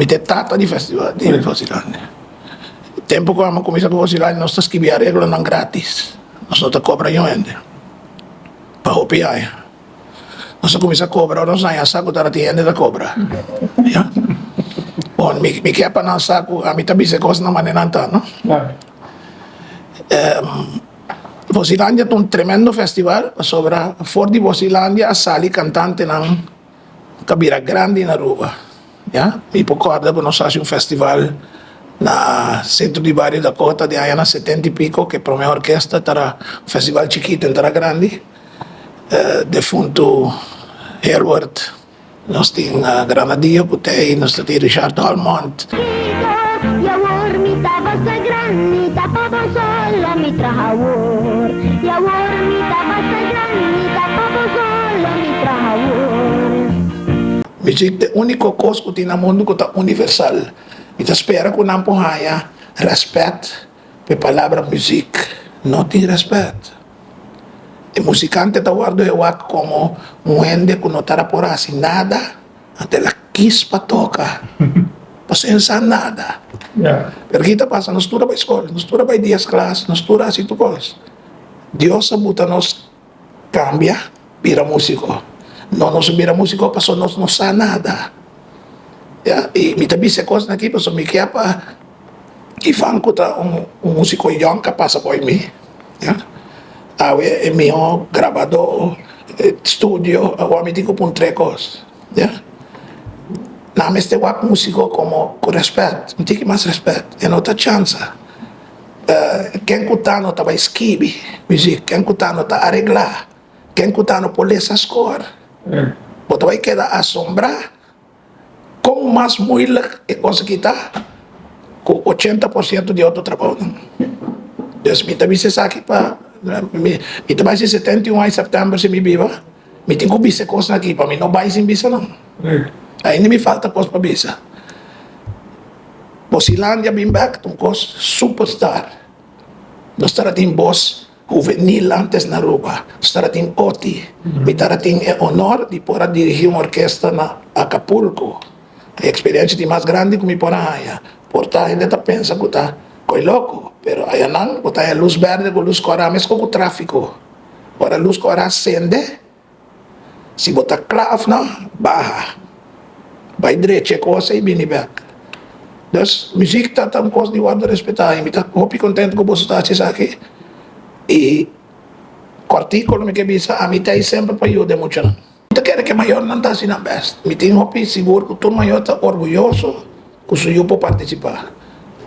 Ami ta e tata di festival di Vosilandia. Tempo ku ami a kuminsá ku Vosilandia nos ta skibi areglonan gratis. Nos no ta kobra niun hende pa hopi aña. Nos a kuminsá kobra ora nos haña sa ku tabata tin hende ta kobra. Ya. Bon, mi ke pa nan sa ku ami ta bisa e kosnan manera nan ta, no? Vosilandia ta un tremendo festival pasobra for di Vosilandia a sali kantantenan ta bira grandi na Aruba. Ya. Mi por kòrda ku nos a hasi un festival na Centro di Bario Dakota den añanan setenta i piko ku e promé orkesta ta un festival chikito en ta grandi. Defuntu Herward, nos tin Granadillo ku ta ei, nos ta tin Richard Holmont. Muzik ta e úniko kos ku tin na mundu ku ta universal. Mi ta spera ku nan por haña rèspèt pa e palabra muzik. No tin rèspèt. E musikante ta wòrdu e wak komo un hende ku no tara por hasi nada, anto el a kis pa toka, pasobra e no sa nada. Pero ki ta pasa? Nos tur a bai skol, nos tur a bai dies klas, nos tur a hasi tur kos. Dios a buta nos kambia bira músiko. No nos a bira músiko pasobra nos no sa nada. Ya, i mi ta bisa e kosnan aki pasobra mi ke pa Ivan ku ta un músiko yòn ka pasa por mi. Ya. Awe e mihó grabadó, studio, awor mi tin ku pun tres kos. Ya. Nan mester wak músiko komo ku rèspèt, un tiki mas rèspèt. E no ta chansa. Ken ku ta no ta bai skibi muzik, ken ku ta no ta areglá, ken ku ta no por lesa skor. Bo ta bai keda asombrá Kon mas moeilijk e kos aki ta ku 80% di otro trabounan. Dus mi ta bisa esaki pa mi ta bai si 71 aña sèptèmber si mi biba, mi tin ku bisa e kosnan aki pa mi no bai sin bisa nan. Ainda mi falta kos pa bisa. Bosilandia bin bèk ta un kos superstar. Nos tabatin bos huvenil antes na Aruba. Nos tabatin Oti. Mi tabatin e honor di por a dirigi un orkesta na Acapulco. E experiencia di mas grandi cu mi por a haña. Por ta hende ta pensa cu ta coy loco, pero ayanan bo ta haña luz berde cu luz cora mesco cu trafico. Ora luz cora sende, Si bo ta kla of no, baha. Bai drecha e kos ei bini bek. Dus, muzik ta ta un kos di wòrdu respetá i mi ta hopi kontentu ku boso ta hasi esaki. I kòrtiku lo mi ke bisa, ami ta ei semper pa yuda e muchanan. Mi ta kere ku e mayornan ta hasi nan bèst. Mi tin hopi sigur ku tur mayor ta orguyoso ku su yu por partisipá.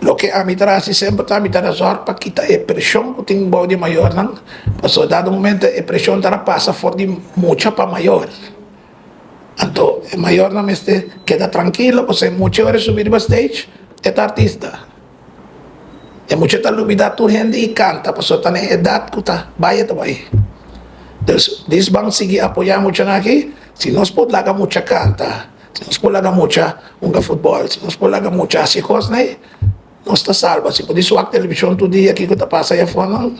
Loke ami ta hasi semper ta mi ta razòrg pa kita e preshon ku tin bou di e mayornan, pasobra dado momento e preshon ta pasa for di mucha pa mayor. Anto e mayornan mester keda trankilo pasobra e mucha ora e subi riba stage e ta artista. E mucha ta lubidá tur hende i kanta pasobra ta na e edat ku ta bai e ta bai. Dus dis ban sigui apoyá e muchanan aki, si nos por laga mucha kanta, Si nos por laga mucha hunga futbòl, si nos por laga mucha hasi kosnan ei, nos ta salba. Si por di swak televishon tur dia kiko ta pasa ei afonan,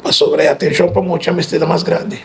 pasobra e atenshon pa mucha mester ta mas grandi.